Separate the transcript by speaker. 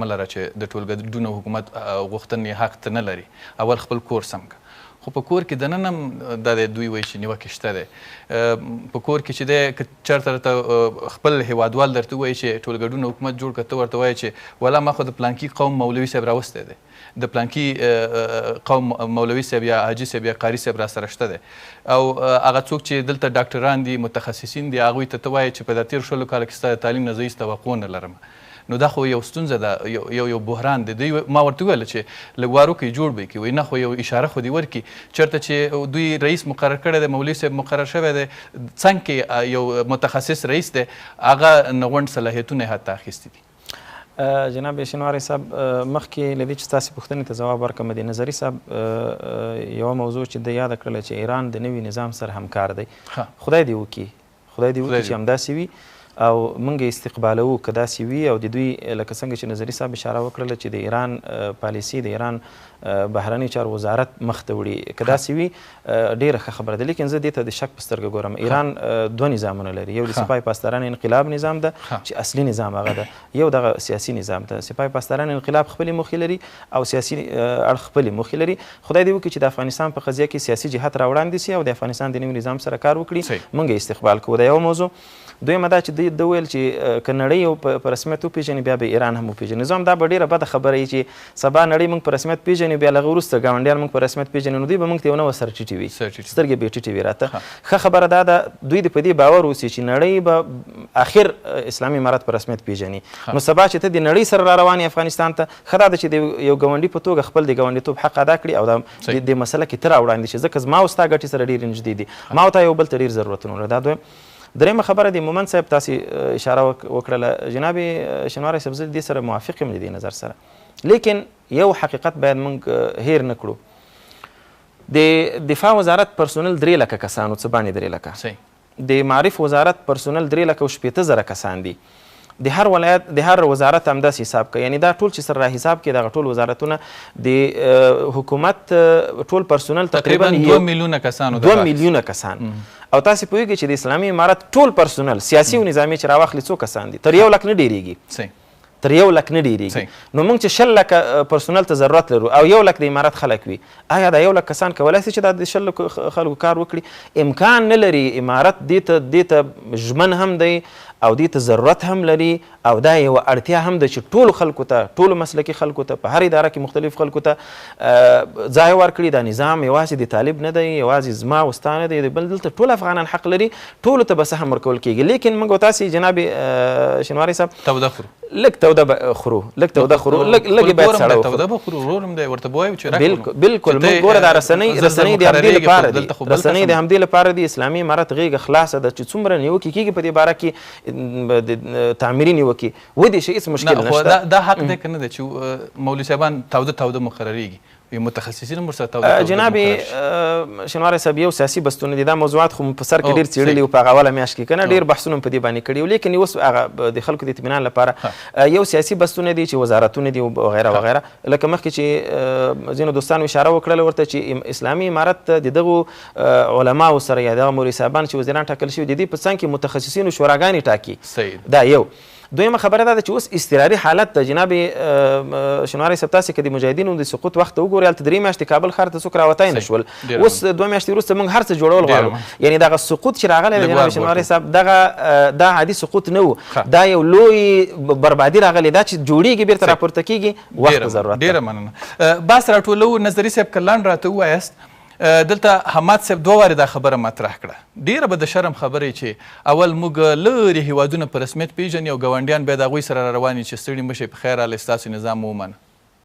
Speaker 1: مه لره چې د ټولګډونه حکومت غوښتنې حق ته نه لري، اول خپل کور سم کړه. خو په کور کې دننه هم دا دی دوی وایي چې نیوکې شته دی. په کور کې چې دی که چېرته درته خپل هیوادوال درته ووایي چې ټولګډونه حکومت جوړ کړه، ته ورته وایې چې ولا ما خو د پلانکي قوم مولوي صاحب راوستی دی، د پلانکي قوم مولوي صاحب یا حاجي صاحب یا قاري صاحب را سره شته دی، او هغه څوک چې دلته ډاکټران دي متخصصین دي هغوی ته ته وایې چې په دا تېرو 20 کالو کې ستا د تعلیم نه زه هېڅ توقع نه لرم. نو دا خو یو ستونزه ده، یو بحران دی. دوی ما ورته وویل چې لږ وار وکړئ جوړ به یې کړي، وایي نه خو یو اشاره خو دې ورکړي. چېرته چې دوی رئیس مقرر کړی دی، مولوي صاحب مقرر شوی دی، څنګ کې یو متخصص رئیس دی، هغه نغونډ صلاحیتونه یې حتی اخیستي دي.
Speaker 2: جناب شینواری صاحب، مخکې له دې چې ستاسې پوښتنې ته ځواب ورکړم، د نظري صاحب یوه موضوع چې ده یاده کړله چې ایران د نوي نظام سره همکار دی، خدای دې وکړي، خدای دې وکړي چې همداسې وي او موږ یې استقبالوو که داسې وي. او د دوی لکه څنګه چې نظري صاحب اشاره وکړله چې د ایران پالیسي د ایران بهرنیو چارو وزارت مخته وړي، که داسې وي ډېره ښه خبره ده. لیکن زه دې ته د شک په سترګه ګورم. ایران دوه نظامونه لري، یو د سپاه پاسداران انقلاب نظام ده چې اصلي نظام هغه ده، یو دغه سیاسي نظام ده. سپاه پاسداران انقلاب خپلې موخې لري او سیاسي اړخ خپلې موخې لري. خدای دې وکړي چې د افغانستان په قضیه کې سیاسي جهت راوړاندې سي او د افغانستان د نوي نظام سره کار وکړي، موږ یې استقبال کوو. دا یوه موضوع. دویمه دا چې ده ویل چې که نړۍ یو په رسمیت وپېژني بیا به ایران هم وپېژني. زه هم دا به ډېره بده خبره وي چې سبا نړۍ موږ په رسمیت پېژني بیا له هغه وروسته ګاونډیان موږ په رسمیت پېژني، نو دوی به موږ ته یو نوه سر ټیټې وي، سترګې به یې ټیټې وي راته. ښه خبره دا ده دوی دې په دې باور اوسي چې نړۍ به آخر اسلامي امارت په رسمیت پېژني. نو سبا چې ته د نړۍ سره را روان یې افغانستان ته، ښه دا ده چې د یو ګاونډي په توګه خپل د ګاونډیتوب حق ادا کړي او د دې مسله کې ته را وړاندې شي، ځکه زما او ستا ګټې سره ډېرې نږدې دي، ما او تا یو بل ته ډېر ضرورتونه لرو. دا دویم. درېیمه خبره د مومند صاحب تاسې اشاره وکړله، جناب شینواری صاحب زه دې سره موافق یم د دې نظر سره، لیکن یو حقیقت باید موږ هېر نه کړو. د دفاع وزارت پرسونل 3 لکه کسانو، څه باندې 3 لکه، د معارف وزارت پرسونل 3,60,000 کسان دي. د هر ولایت د هر وزارت همداسې حساب کوي، یعنی دا ټول چې سره را حساب کړي دغه ټول وزارتونه د حکومت ټول پرسونل تقریبا
Speaker 1: 2 میلیونه کسانو،
Speaker 2: 2 میلیونه کسان. او تاسې پوهېږئ چې د اسلامي امارت ټول پرسونل سیاسي او نظامي چې راواخلي څو کسان دي؟ تر 1 لک نه ډېرېږي، تر 1 لک نه ډېرېږي. نو موږ چې 20 لکه پرسونل ته ضرورت لرو او 1 لک د امارت خلک وي، آیا دا 1 لک کسان کولای شي چې دا د 20 لکو خلکو کار وکړي؟ امکان نه لري. امارت دې ته ژمن هم دی او دې ته ضرورت هم لري، او دا یوه اړتیا هم ده چې ټولو خلکو ته، ټولو مسلکي خلکو ته، په هر اداره کې مختلف خلکو ته ځای ورکړي. دا نظام یوازې د طالب نه دی، یوازې زما او ستا نه دی، د بل دلته ټول افغانان حق لري، ټولو ته به سهم ورکول کېږي. لیکن موږ تاسې جناب شینواری صاحب
Speaker 1: توده خورو،
Speaker 2: لږ توده به خورو، لږ توده خورو، لږ یې باید سړه وخورو.
Speaker 1: توده به خورو، ورور هم دی ورته به وایو چې راکړو.
Speaker 2: بالکل. موږ ګوره دا رسنۍ د همدې لپاره دي، رسنۍ د همدې لپاره دي. اسلامي امارت غېږه خلاصه ده چې څومره نیوکې کېږي په دې باره کې، تعمیري نیوکې ودې شي، هېڅ مشکل نشته.
Speaker 1: دا حق دی که نه دی چې مولوي صاحبان تاوده تاوده مقررېږي، متخصصین هم ورسره تاوده تاوده
Speaker 2: جناب شینواری صاحب یو سیاسي بستونه دي، دا موضوعات خو په سر کې ډېر څېړلي وو په هغه اوله میاشت کې که نه، ډېر بحثونه هم په دې باندې کړي وو. لیکن اوس هغه د خلکو د اطمینان لپاره یو سیاسي بستونه دي چې وزارتونه دي وغیره وغیره. لکه مخکې چې ځینو دوستانو اشاره وکړله ورته چې اسلامي امارت د دغو علماو سره یا دغه مولوي صاحبان چې وزیران ټاکل شوي د دې په څنګ کې متخصصینو شوراګانې ټاکي. دا یو. دویمه خبره دا ده چې اوس اضطراري حالت ده. جناب شینواری صاحب تاسې که د مجاهدینو د سقوط وخت ته وګورئ، هلته 3 میاشتې کابل ښار ته څوک راوتی نه شول، اوس 2 میاشتې وروسته موږ هر څه جوړول غواړو. یعنې دغه سقوط چې راغلی دی جناب شینواری صاحب، دغه دا عادي سقوط نه و، دا یو لوی بربادي راغلی دا چې جوړېږي بېرته راپورته کېږي، وخت ته ضرورت ده.
Speaker 1: ډېره مننه. بحث راټولوو. نظري صاحب که لنډ راته ووایاست، دلته حماد صاحب 2 وارې دا خبره مطرح کړه، ډېره به د شرم خبرې چې اول موږ لرې هیوادونه په رسمیت پېژني او ګاونډیان بیا د هغوی سره را روان یي چې ستړي مه شئ، په خیر راغلئ، ستاسو نظام مو ومنه.